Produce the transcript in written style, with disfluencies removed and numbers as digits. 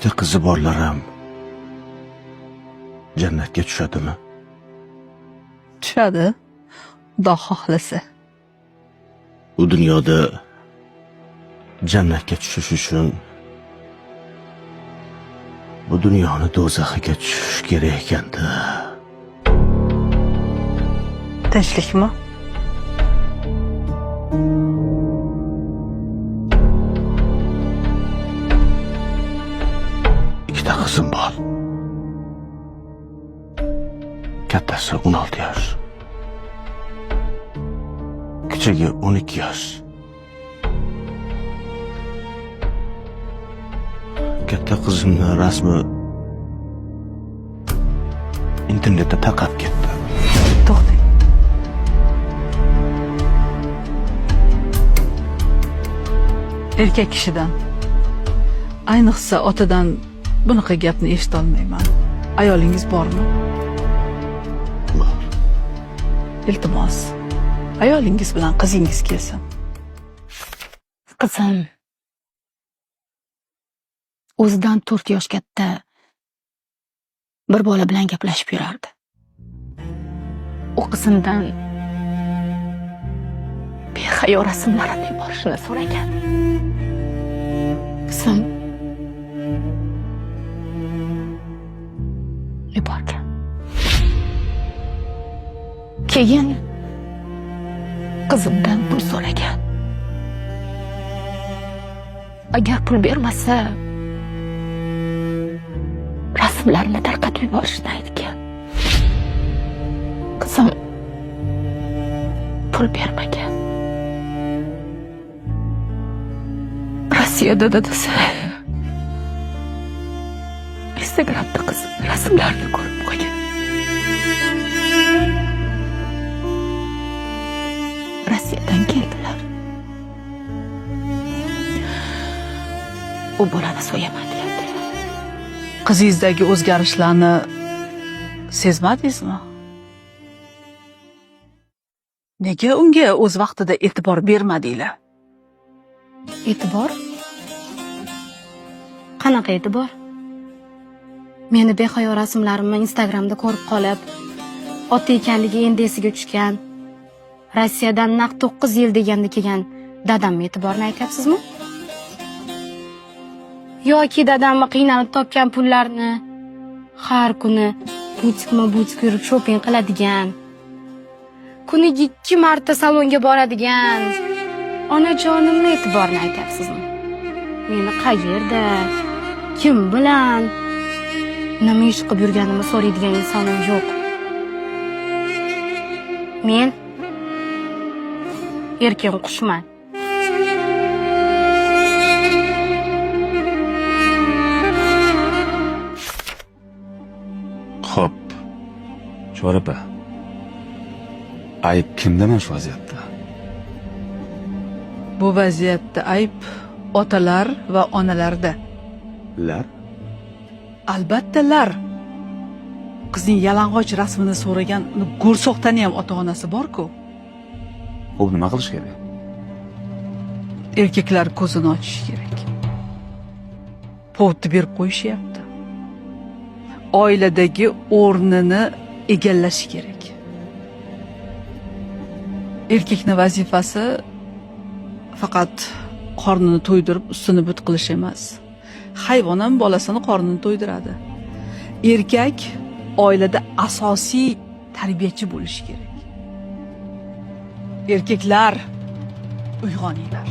Ikkita qizi borlar ham jannatga tushadimi? Tushadi. Xudo xohlasa. U dunyoda jannatga tushish uchun bu dunyoni do'zaxiga tushish kerak ekanda. Tinchlikmi? Ikkita qizim bor. Kattasi 16 yosh. Kichigi 12 yosh. Katta qizimni rasmi internetda tarqab ketdi. To'xtang. Erkak kishidan, ayniqsa otadan bunaqa gapni eshitolmayman. Ayolingiz bormi? Bor. Iltimos, ayolingiz bilan qizingiz kelsin. Qizim o'zidan 4 yosh katta bir bola bilan gaplashib yurardi. U qizimdan behayo rasmlarini yuborishini so'ragan. Qizim yuborgan. Keyin qizimdan pul so'ragan. Agar pul bermasa, rasmlarini tarqatib yuborishini aytgan. Qizim pul bermagan. Rossiyada dadasi Instagramda qizim rasmlarini ko'rib qolgan. Rossiyadan keldilar. U bolani so'yaman deyaptilar. Qizingizdagi o'zgarishlarni sezmadingizmi? Nega unga o'z vaqtida e'tibor bermadinglar? E'tibor? Qanaqa e'tibor? Meni behayo rasmlarimni Instagramda ko'rib qolib, ota ekanligi endi esiga tushgan, Rossiyadan naq 9 yil deganda kelgan dadamni e'tiborini aytyapsizmi? Yoki dadamni qiynalib topgan pullarni har kuni butikma-butik yurib shopping qiladigan, kuniga 2 marta salonga boradigan onajonimni e'tiborini aytyapsizmi? Meni qayerda, kim bilan, nima ish qilib yurganimni so'raydigan insonim yo'q. Men erkin qushman. Xo'p. Chora opa. Ayb kimda mana shu vaziyatda? Bu vaziyatda ayb otalar va onalarda. Lar? Albatta lar. Qizning yalang'och rasmini so'ragan uni go'rsoqtani ham ota-onasi bor-ku. Xo'p, nima qilish kerak? Erkaklar ko'zini ochishi kerak. Povni berib qo'yishyapti. Oiladagi o'rnini egallashi kerak. Erkakning vazifasi faqat qornini to'ydirib, ustini but qilish emas. Hayvon ham bolasini qornini to'ydiradi. Erkak oilada asosiy tarbiyachi bo'lishi kerak. Erkaklar, uyg'oninglar.